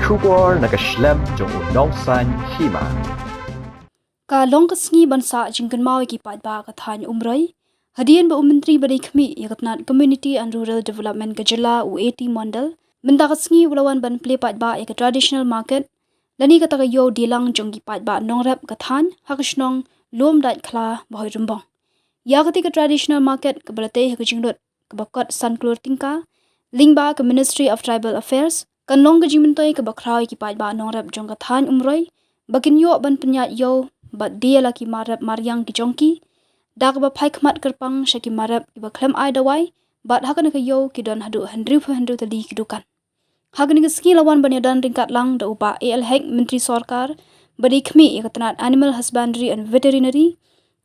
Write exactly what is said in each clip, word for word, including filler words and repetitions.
Khubor na ka shlem jong u Nongsaiñ Hima. Ka long ka sngi ban sah jingkynmaw ïa ki paidbah ka thaiñ Umroi, hadien ba u Myntri ba dei khmih ïa ka tnat Community and Rural Development ka jylla, u A T Mondal, mynta ka sngi u la wan ban plie paidbah ïa ka traditional market, lane kata ka ïew dielang jong ki paidbah nongrep ka thaiñ ha ka shnong Lumdaitkhla, Bhoirymbong. Ïa kata ka traditional market kaba la tei ha ka jinglut kaba kot san klur tyngka lyngba ka Ministry of Tribal Affairs, kan long ka jingmyntoi kaba khraw ïa ki paidbah nongrep jong ka thaiñ Umroi ba kin ïoh ban pynïaid ïew bad die la ki mar rep mar riang ki jong ki, da kaba phai khmat kyrpang sha ki mar rep kiba khlem ai dawai, bad ha kane ka ïew ki don haduh hynriewphew hynriew tylli ki dukan. Ha kane ka sngi la wan ban ïadon ryngkat lang da u Bah A L Hek, Myntri Sorkar ba dei khmih ïa ka tnat Animal Husbandry and Veterinary,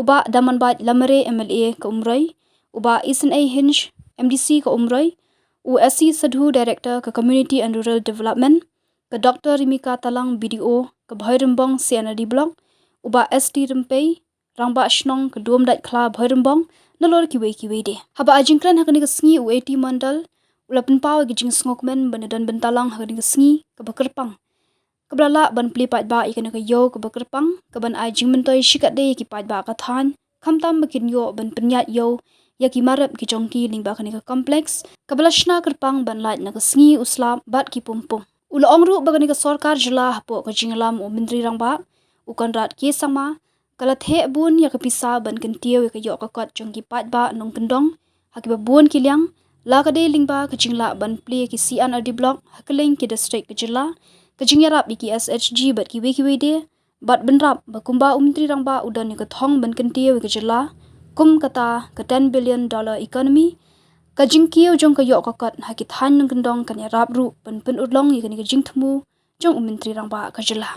u Bah Damanbait Lamare, M L A ka Umroi, u Bah Isynei Hinge, M D C ka Umroi, u S C Sadhu, Director ka Community and Rural Development, ka Doctor Rimika Talang, B D O ka Bhoirymbong C and R D Block, u Bah S T Rympei, Rangbah Shnong ka Lumdaitkhla, Bhoirymbong, nalor kiwei kiwei de. Haba ai jingkren ha kane ka sngi, u A T Mondal u la pynpaw ïa ka jingsngewkmen ban ïadon bynta lang ha kane ka sngi kaba kyrpang, kaba la lah ban plie paidbah ïa kane ka ïew kaba kyrpang, kaban ai jingmyntoi shikatdei ïa ki paidbah ka thaiñ, khamtam ba kin ïoh ban pynïaid ïew ïa ki mar rep ki jong ki lyngba kane ka complex kaba la shna kyrpang ban lait na ka sngi u slap bad ki pumpum. U la ong ruh ba kane ka sorkar jylla hapoh ka jingïalam u Myntri Rangbah, u Conrad K Sangma, ka la theh bun ïa ka pisa ban kyntiew ïa ka ïoh ka kot jong ki paidbah nongkyndong ha kiba bun ki liang, la ka dei lyngba ka jinglah ban plie ki C and R D Block ha kylleng ki district ka jylla, ka jingïarap ïa ki S H G bad kiwei kiwei de, bad bynrap ba kumba u Myntri Rangbah u don ïa ka thong ban kyntiew ïa ka jylla kum kata ka ten billion dollar economy, ka jingkiew jong ka ïoh ka kot ha ki thaiñ nongkyndong kan ïarap ruh ban pynurlong ïa kane ka jingthmu jong u Myntri Rangbah ka jylla.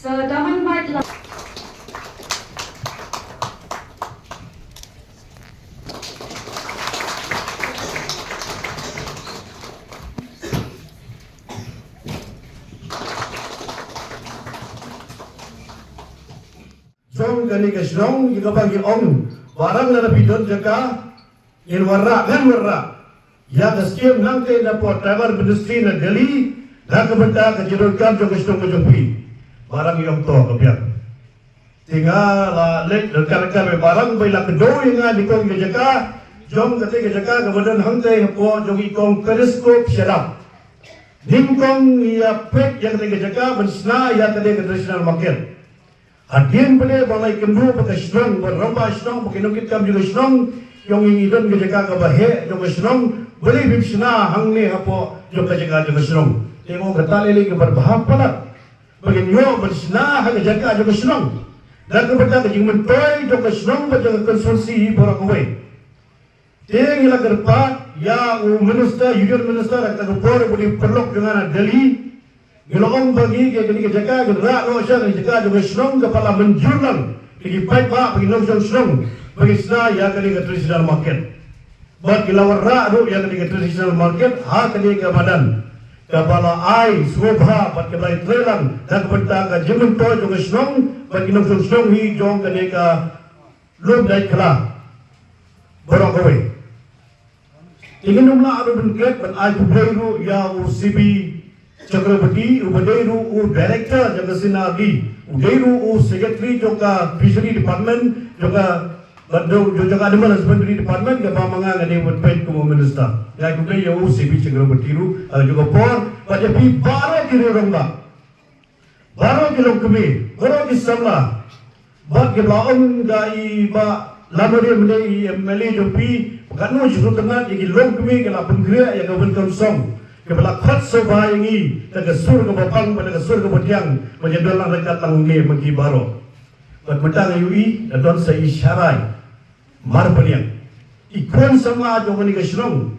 Sir Damanbait Lam- Jong kane ka shnong, ïa kaba ngi ong, barang lada phi don jaka, ngin wanrah, ngan wanrah ïa ka skim nangta na pdeng Tribal Ministry na Delhi, na ka bynta ka jingdonkam jong ka shnong ka jong phi. Barang ngi ong to ka biang. Te nga la leit ryngkat ryngkat bad barang ba la kdew ïa nga nyngkong ka jaka, jong kata ka jaka kaba don hangta hapoh jong i kong Periscope Shadap. Nyngkong ïa peit ïa kata ka jaka ban shna ïa kata ka traditional market. Hadien ba dei ba la ïakynduh bad ka shnong, bad rangbah shnong, bad ki nongkitkam jong ka shnong, ïa ngi ngi don ka jaka kaba heh jong ka shnong, balei phim shna hangne hapoh jong ka jaka jong ka shnong. Te nga ong kata lei lei kaba bha palat ba ngin ïoh ban shna ha ka jaka jong ka shnong. Da kaba kata ka jingmyntoi jong ka shnong bad jong ka constituency hi baroh kawei. Te ngi la kyrpad ïa u minister, union minister, ha kata ka por ba u dei paralok jong nga na Delhi. Ngi la ong ba ngi, ka, kane ka jaka, ka jaka, ka jaka jong ka shnong kaba la mynjur lang da ki paidbah bad ki nongshong shnong ba ngin shna ïa kane ka traditional market. Bad ki la wanrah ruh ïa kane ka traditional market ha kane ka madan kaba la ai sngewbha bad kaba la trei lang da ka bynta ka jingmyntoi jong ka shnong bad ki nongshong shnong hi jong kane ka Lumdaitkhla baroh kawei. Te ngin ym lah ruh ban klet ban ai khublei ruh ïa u C B Chakraborty, uba dei ruh u director jong ka C and R D, u dei ruh u secretary jong ka Fishery Department jong ka Bad jong jong ka Animal Husbandry Department kaba ma nga nga dei ban peit kum u minister. Nga khublei ïa u C P Chynrong Batiru ha ka juh ka por bad ïa phi baroh ki rangbah, baroh ki longkmie, baroh ki samla. Bad ki ba la ong da i Bah Lamare mynne i M L A jong phi, katno shi sutngat ïa ki longkmie ki la pynkhreh ïa ka Welcome Song, ki ba la khot sngewbha ïa ngi da ka sur kaba bang bad da ka sur kaba thiang ban ïa don lang ryngkat lang ne ma ki baroh. Bad mynta nga ïohi da don sa i Sharai Marbaniang, i khun samla jong kane ka shnong.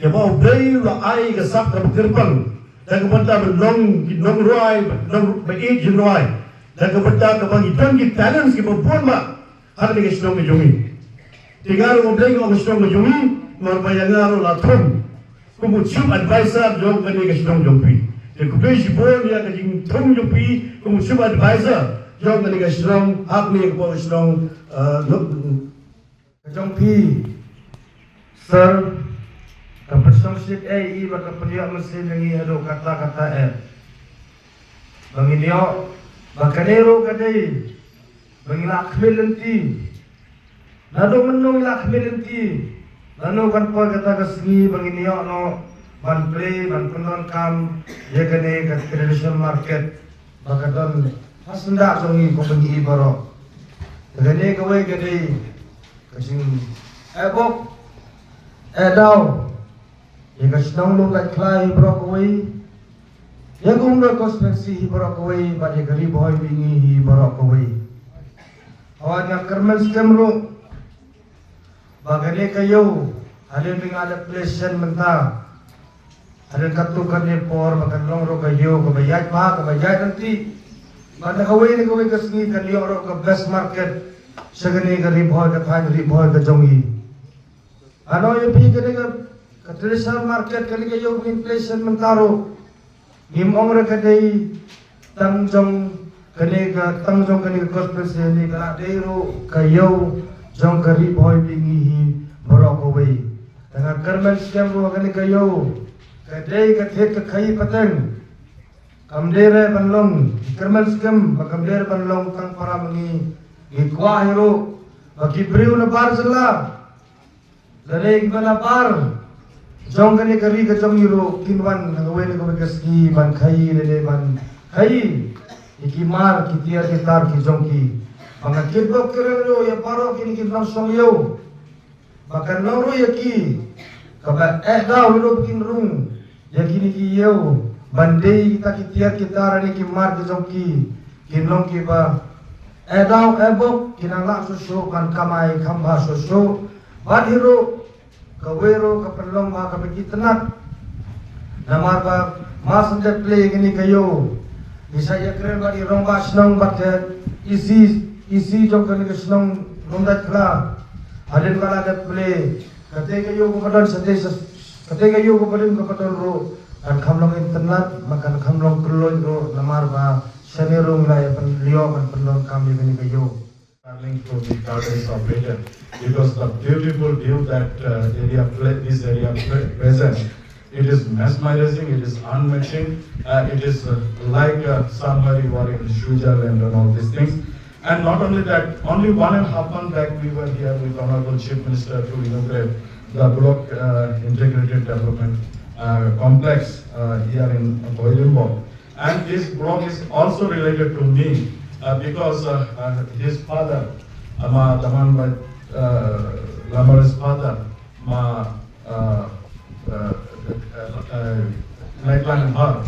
Ïa ba U Blei u la ai ka sap kaba kyrpang da ka bynta ban long ki nongrwai, nong ba ïeit jingrwai, da ka bynta kaba ngi don ki talents kiba bun ba ha kane ka shnong ka jong ngi. Te nga ruh U Blei u ong ka shnong ka jong ngi, namar ba ïa nga ruh la thung kum u chief advisor jong kane ka shnong jong phi. Te khublei shibun ïa ka jingthung jong phi kum u chief advisor jong kane ka shnong, ha kane ka shnong, eh, ka jong phi, sir, ka pynshongshit ei i bad ka pynïoh mynsiem ïa ngi haduh katta katta eh. Ba ngin ïoh ba kane ruh ka dei ba ngi la khmih lynti. Naduh mynno ngi la khmih lynti? Naduh kan poi kata ka sngi ba ngin ïoh noh ban plie, ban pyndonkam ïa kane ka traditional market ba ka don ha syndah jong ngi kum ba ngi i baroh. Kane kawei ka dei ka jing, eh, bok, eh, daw ïa ka shnong Lumlaitkhlai hi baroh kawei, ïa ka Umroi constituency hi baroh kawei bad ïa ka Ri Bhoi Biang hi baroh kawei. Hawai nga kyrmen skhem ruh ba kane ka ïew hadien ba nga la plie shen mynta, hadien katto katne por ba kan long ruh ka ïew kaba ïaid bha, kaba ïaid ryntih. Bad na kawei na kawei ka sngi kan ïoh ruh ka best market sha kane ka Ri Bhoi, ka thaiñ Ri Bhoi ka jong ngi. Ano ïa phi kane ka, ka traditional market, kane ka ïew ba ngin plie shen mynta ruh, ngim ong re ka dei tang jong kane ka, tang jong kane ka constituency, ne ka la dei ruh ka ïew jong ka Ri Bhoi Biang hi baroh kawei. Te nga kyrmen skhem ruh kane ka ïew ka dei ka thied ka khaïi pateng. Kam dei re ban long, kyrmen skhem ba kam dei re ban long tang para ma ngi. Ngi kwah hi ruh ba ki briew na bar jylla lane kiba na bar jong kane ka ri ka jong ngi ruh kin wan na kawei na kawei ka sngi ban khaïi lane ban khaïi ïa ki mar ki tiar ki tar ki jong ki. Ba nga kitbok kyrmen ruh ïa baroh kine ki nongshong ïew ba kan long ruh ïa ki kaba eh daw hi ruh ba kin rung ïa kine ki ïew ban die kita ki tiar ki tar lane ki mar ki jong ki, kin long kiba eh daw eh bok, kin nang lah shuh shuh ban kamai kham bha shuh shuh. Bad hi ruh kawei ruh ka pynlong bha kaba itynnad. Namar ba mar shen dep plie kane ka ïew, ngi sa ïakren bad i rangbah shnong bad ka E C, E C jong kane ka shnong Lumlaitkhlai. Hadien ba la dep plie, kata ka ïew kaba don shatei sha, kata ka ïew kaba don, kaba don ruh kan kham long itynnad, ma kan kham long kylluid ruh, namar ba shane ruh ngi la ïa pynlong, ban pyndonkam ïa kane ka ïew. Traveling through the gardens of Britain, because the beautiful view that, uh, area, pla-, this area pre-, presents, it is mesmerizing, it is unmatching, uh, it is, uh, like, uh, somewhere you are in Switzerland and all these things. And not only that, only one and a half month back we were here with Honorable Chief Minister to inaugurate the block, uh, integrated development, uh, complex, uh, here in Bhoirymbong. And this block is also related to me, uh, because, uh, uh, his father, uh, ma Daman Bai, uh, Lamare's father, ma, uh, uh, uh, uh, Naitlang Dhar.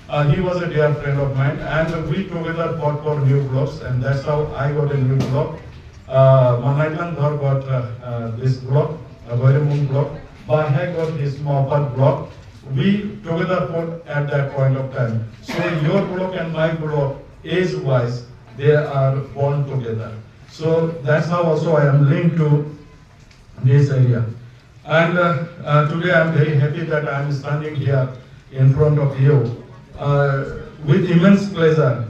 Uh, he was a dear friend of mine, and we together fought for new blocks, and that's how I got a new block. Uh, ma Naitlang Dhar got, uh, uh, this block, uh, Bhoirymbong block. Bah He got his Mawpat block. We together fought at that point of time. So your block and my block, age-wise, they are born together. So that's how also I am linked to this area. And, uh, uh, today I'm very happy that I'm standing here in front of you, uh, with immense pleasure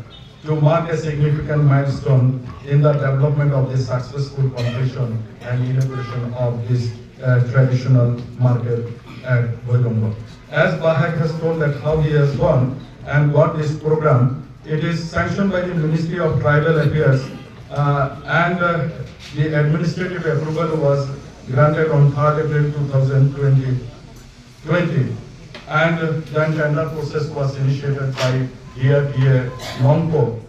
to mark a significant milestone in the development of this successful completion and inauguration of this, uh, traditional market at Bhoirymbong. As Bah Hek has told that how he has gone and got this program, it is sanctioned by the Ministry of Tribal Affairs, uh, and, uh, The administrative approval was granted on third April two thousand twenty, twenty, and then tender process was initiated by D R D A Nongpoh.